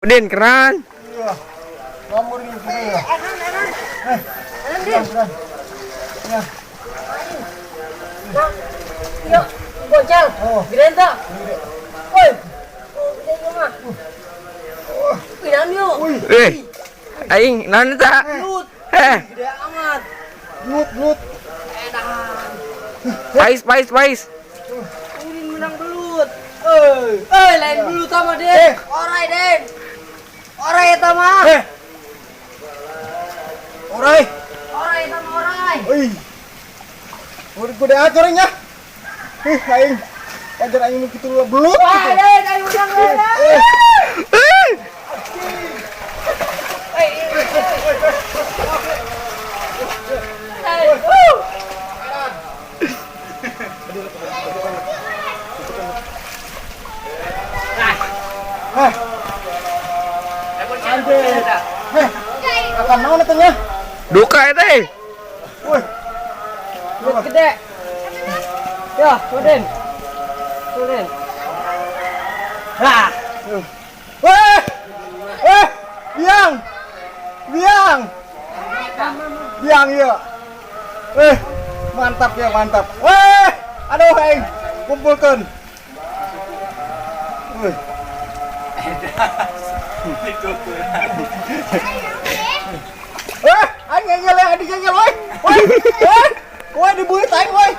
Den, keren. Iya. Ngomong ini sudah ya. Edan, edan. Eh, Edan, Din. udah. Ya. Nah, yuk, bocil. Oh. Gedean tuh. Gede. Woi. Oh, gede ieu mah. Wih, naon yuk? Wih, Eh, aing naon eta? Belut. Eh, Gede amat. belut, belut. Edan. Pais, pais, pais. Ulin menang belut. Eh, eh, lain belut sama Den. Eh. Orai, Den. Orai eta mah. Eh. Orai. Orai eta mah orai. Wih. Udah gede aja orangnya. Ih, aing. Wajar aing nu kitu belut Wah, gitu. Den, aing menang, Den. Eh, Eh, Eh, eh, eh. Wuh. Eh, anjir. Eh, akan naon eta nya? Duka eta eh. Wih. Belut gede. Ya, tuh, Den. Tuh, Den. Hah. Weh! Eh, biang. Biang. Biang iya. Eh, mantap ya, mantap. Weh, aduh aing, kumpulkeun. Wih. Eh, aing ngengel ya, aing ngengel woi. Woi, woi, woi dibeulit aing woi.